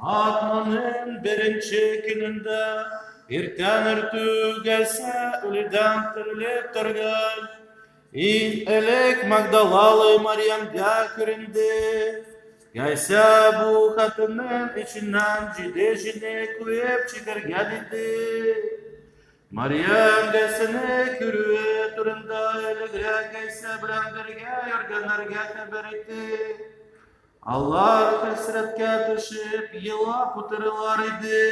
Атнаның беренче көнендә иртән иртүк Гайсә үледән терелеп торгач, иң элек Магдалалы Марьямгә күренде. Гайсә бу хатынның эченнән җиде җине куеп чыгарган иде. Марьям Гайсәне күрүе турында элегрәк Гайсә белән бергә йөргәннәргә хәбәр итте. Алар хәсрәткә төшеп, елап утыралар иде.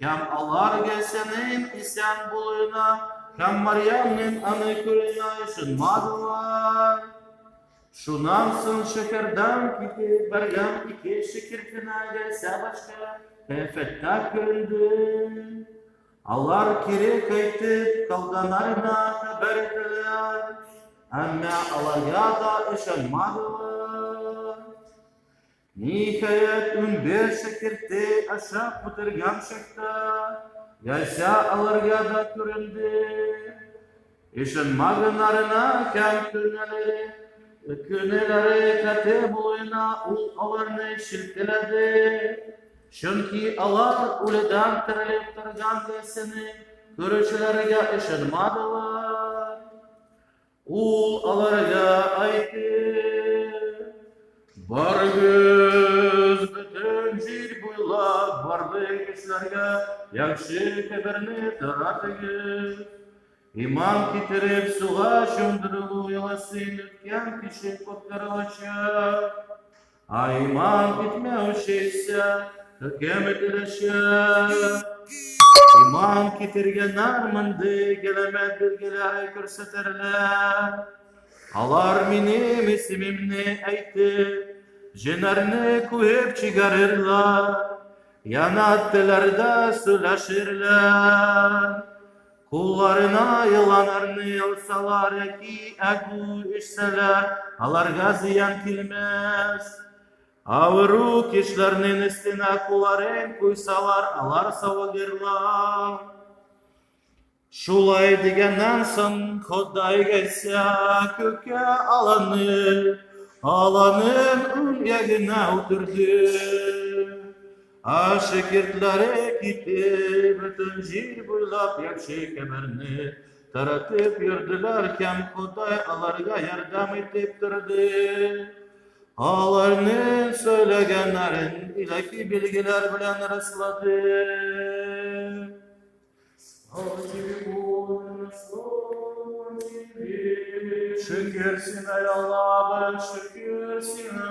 Һәм алар Гайсәнең исән булуына һәм Марьямның аны күрүенә ышанмадылар. Шуннан соң шәһәрдән китеп барган ике шәкертенә Гайсә башка кыяфәттә күренде. Алар кире кайтып, калганнарына хәбәр иттеләр, әмма аларга да ышанмадылар. Ниһаять, 11 шәкерте ашап утырган чакта, Гайсә аларга да күренде. Ышанмаганнарына һәм көннәре каты булуына ул аларны шелтәләде. Чөнки алар үледән терелеп торган Гайсәне күрүчеләргә ышанмадылар. Ул аларга әйтте: Барыгыз, бөтен җир буйлап барлык кешеләргә яхшы хәбәрне таратыгыз. Иман китереп суга чумдырылу йоласын үткән кеше коткарылачак. Ә иман итмәүче исә хөкем ителәчәк. Иман китергәннәр мондый галәмәт билгеләре күрсәтерләр. Алар минем исемемне әйтеп, җеннәрне куып чыгарырлар, яңа телләрдә сөйләшерләр. Кулларына еланнарны алсалар яки әгү эчсәләр, аларга зыян килмәс. Авыру кешеләрнең өстенә кулларын куйсалар, алар савыгырлар. Шулай дигәннән соң Ходай Гайсә күккә алынып, аланың уң ягына утырды. Ә шәкертләре китеп, бөтен җир буйлап яхшы хәбәрне таратып йөрделәр һәм Ходай аларга ярдәм итеп торды. Аларның сөйләгәннәрен илаһи билгеләр белән раслады. Слава тебе, Боже, слава тебе. Шөкер сиңа, Аллабыз, шөкер сиңа.